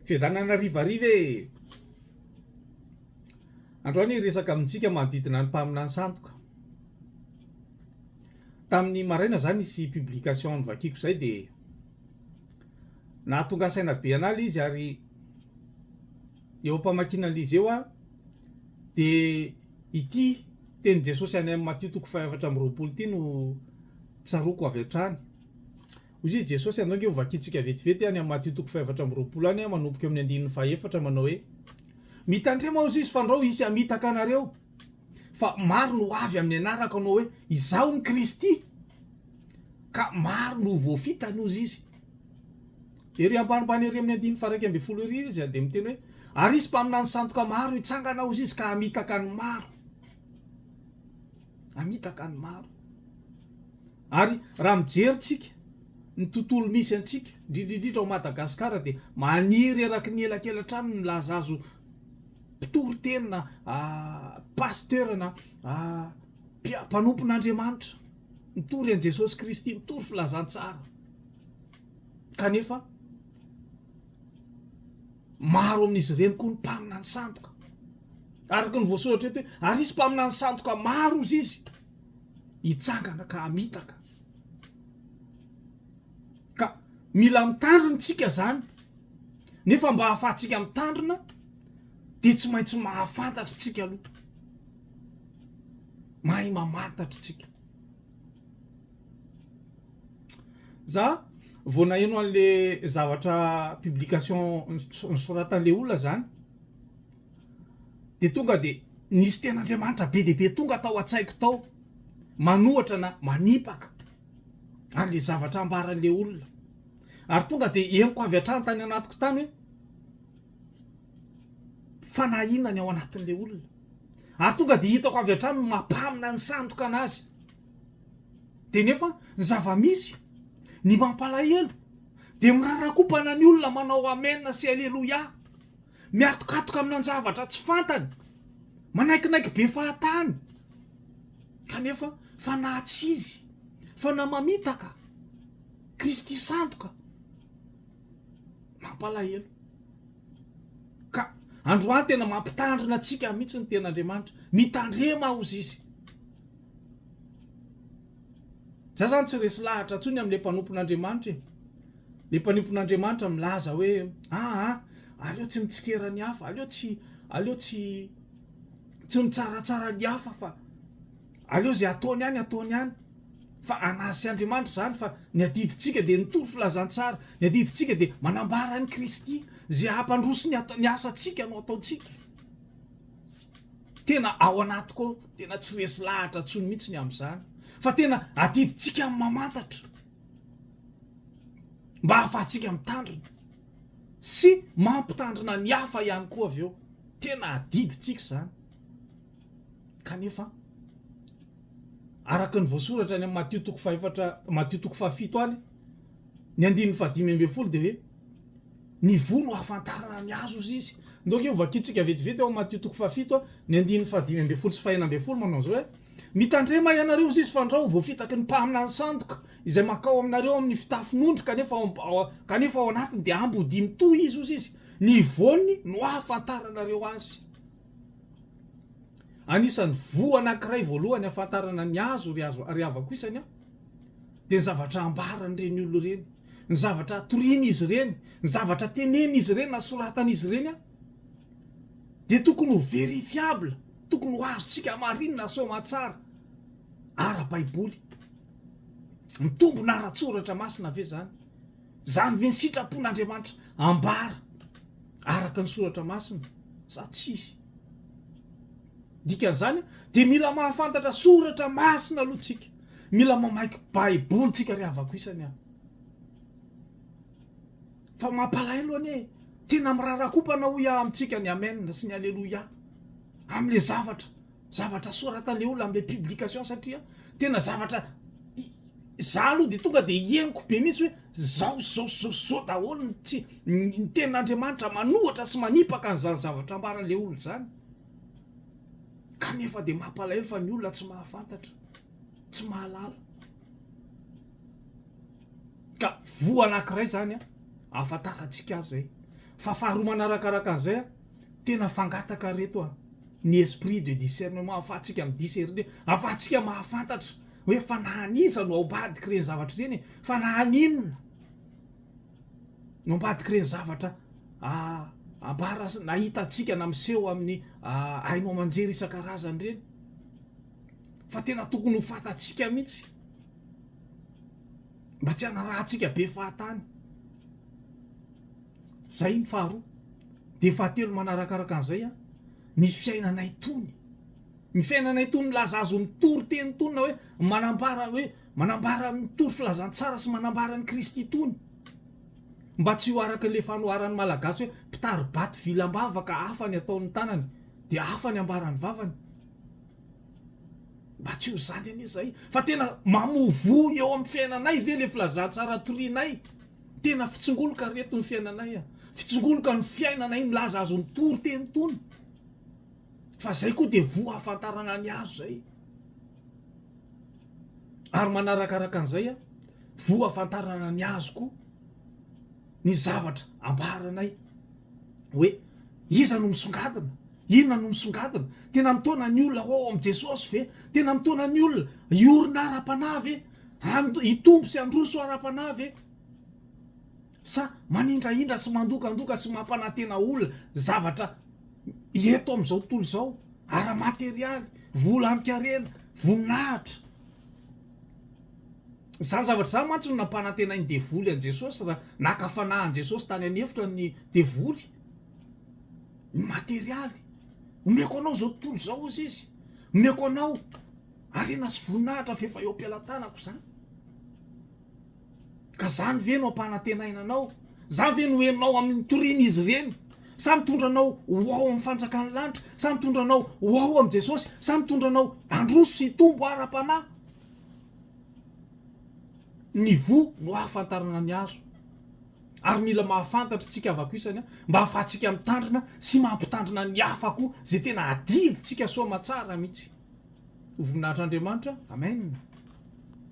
Fiadanana harivariva e! Androany hiresaka amintsika manodidina ny mpaminany sandoka. Tamin'ny maraina za nisy publication novakiako izay dia nahatonga saina be anah ilay izy ary eo am-pamakiana an'ilay izy eo aho dia ity tenin'i Jesosy any amin'ny Matio toko faha-24 ity no tsaroako avy hatrany. Hoy izy Jesosy, Andao ange hovakintsika vetivety any amin'ny Matio toko faha-24 any, manomboka eo amin'ny andininy fahaefatra, manao hoe, Mitandrema, hozy izy, fandrao hisy hamitaka anareo, fa maro no ho avy amin'ny anarako hanao hoe, Izaho no Kristy, ka maro no ho voafitany, hozy izy. Ery ambanimbany ery amin'ny andininy faha-11 ery izy dia miteny hoe, Ary hisy mpaminany sandoka maro hitsangana, hozy izy, ka hamitaka ny maro. Hamitaka ny maro. Ary raha mijery tsika ny tontolo misy antsika, indrindra indrindra ao Madagasikara dia maniry eraky ny elakelatrano ny milaza azy ho mpitory teny na pasteur na mpanompon'Andriamanitra, mitory an'i Jesosy Kristy, mitory filazantsara. Kanefa maro amin'izy ireny koa ny mpaminany sandoka. Araka ny voasoratra eto hoe ary hisy mpaminany sandoka maro hozy izy. hitsangana ka hamitaka. Ka mila mitandrina tsika zany, nefa mba hahafahantsika mitandrina dia tsy maintsy mahafantatra tsika aloha, mahay mamantatra tsika. Za vao naheno an'le zavatra publication nosoratan'le olona zany, dia tonga dia nisy tenin'Andriamanitra be dia be tonga tao an-tsaiko tao, manohatra na manipaka an'ilay zavatra ambaran'ilay olona. Ary tonga dia henoko avy hatrany tany anatiko tany hoe fanahy inona ny ao anatin'ilay olona. Ary tonga dia hitako avy hatrany ny mampamina ny sandoka anazy. Dia nefa ny zava-misy, ny mampalahelo, dia mirarakompana ny olona manao amen sy aleloia. Miatokatoka aminan-javatra tsy fantany, manaikinaiky be fahatany, kanefa fanahy tsy izy, fanahy mamitaka, Kristy sandoka. Mampalahelo. Ka androany tena mampitandrina antsika mihitsy ny tenin'Andriamanitra. Mitandrema hozy izy. Za zany tsy resy lahatra intsony amin'ilay mpanompon'Andriamanitra e. Ilay mpanompon'Andriamanitra milaza hoe aa aleo tsy mitsikera ny hafa, aleo tsy aleo tsy tsy mitsaratsara ny hafa fa aleo izay ataony any ataony any fa anazy sy Andriamanitra izany fa ny adidintsika dia mitory filazantsara, ny adidintsika dia manambara an'i Kristy, izay hampandroso ny ny asantsika no ataontsika. Tena ao anatiko ao, tena tsy resy lahatra intsony mihitsy ny amin'izany. Fa tena adidintsika ny mamantatra mba hahafahantsika mitandrina sy mampitandrina ny hafa ihany koa avy eo. Tena adidintsika izany. Kanefa, araka ny voasoratra any amin'ny Matio toko fahefatra, Matio toko fahafito any, ny andininy fahadimy ambin'ny folo dia hoe Ny voa no ahafantarana ny hazo hozy izy. Ndao ange ho vakintsika vetivety ao amin'ny Matio toko fahafito ny andininy fahadimy ambin'ny folo sy fahenina ambin'ny folo manao an'izao hoe, Mitandrema ianareo hozy izy fandrao voafitaky ny mpaminany sandoka izay mankao aminareo amin'ny fitafin'ondry kanefa ao kanefa ao anatiny dia ambodia mitohy izy hozy izy. Ny voany no ahafantaranareo azy. Anisan'ny voa anankiray voalohany ahafantarana ny hazo ry hazo ry havako isany an, dia ny zavatra ambaran'ireny olona ireny. ny zavatra torian'izy ireny, ny zavatra tenen'izy ireny na soratan'izy ireny an, dia tokony ho verifiable, tokony ho azontsika hamarinina soamatsara ara-baiboly. Mitombina ara-tsoratra masina ve izany? Izany ve ny sitrapon'Andriamanitra ambara araka ny soratra masina sa tsisy? Dikan'izany dia mila mahafantatra soratra masina aloha tsika. Mila mamaky baiboly tsika ry havako isany a. Fa mampalahelo anie e. Tena mirarakompana hoy aho amintsika ny amen sy ny aleloia amin'le zavatra zavatra soratan'le olona amin'le publication satria tena zavatra za aloha de tonga de henoko be mihitsy hoe zao zao zao zao daholo ny tsy ny tenin'Andriamanitra manohatra sy manipaka an'izany zavatra ambaran'le olona izany. Kanefa dia mampalahelo fa ny olona tsy mahafantatra, tsy mahalala. Ka voa anankiray izany an, ahafantarantsika azy izay. Fa faharoa manarakaraka an'izay a, tena fangataka ry reto a, ny esprit de discernement ahafahantsika mi-discerner, ahafahantsika mahafantatra hoe fanahy an'iza no ao ambadik'ireny zavatra ireny e, fanahy an'inona no ambadik'ireny zavatra ambara na hitantsika na miseho amin'ny haino aman-jery isan-karazany ireny. Fa tena tokony ho fantatsika mihitsy mba tsy hanarahantsika be fahatany. Zay ny faharoa. Dia fahatelo manarakaraka an'izay an, ny fiainanay tony. Ny fiainanay tony milaza azy ho mitory teny tony na hoe manambara hoe manambara mitory filazantsara sy manambara an'i Kristy tony. Mba tsy ho araka ilay fanoharan'ny Malagasy hoe mpitari-bato vilam-bava ka hafa ny ataon'ny tanany dia hafa ny ambaran'ny vavany. Mba tsy ho izany anie izay fa tena mamovoa eo amin'ny fiainanay ve ilay filazantsara torianay? Tena fitsingoloka ry reto ny fiainanay a! Fitsingoloka ny fiainanay milaza azo mitory teny itony. Fa zay koa dia voa ahafantarana ny hazo zay. Ary manarakaraka an'izay a, voa ahafantarana ny hazo koa ny zavatra ambaranay hoe iza no misongadina, inona no misongadina, tena mitaona ny olona ho ao amin'i Jesosy ve, tena mitaona ny olona hiorina ara-panahy ve, hitombo sy handroso ara-panahy ve? Sa manindrahindra sy mandokandoka sy mampanantena olona zavatra eto amin'izao tontolo izao, ara-materialy, vola amin-karena, voninahitra? Izany zavatra izany mantsy no nampanantenain'ny devoly an'i Jesosy raha naka fanahy an'i Jesosy tany an'efitra ny devoly. Ny materialy. Omeko anao izao tontolo izao hozy izy. Omeko anao harena sy voninahitra fa efa eo am-pelatanako izany. Ka zany ve no ampanantenaina anao? Zany ve no henonao amin'ny torian'izy ireny? Sa mitondra anao ho ao amin'ny fanjakan'ny lanitra? Sa mitondra anao ho ao amin'i Jesosy? Sa mitondra anao handroso sy hitombo ara-panahy? Ny voa no ahafantarana ny hazo. Ary mila mahafantatra isika havako isany mba hahafahantsika mitandrina sy mampitandrina ny hafa koa izay tena adidintsika soa aman-tsara mihitsy. Ho voninahitr'Andriamanitra. Amen.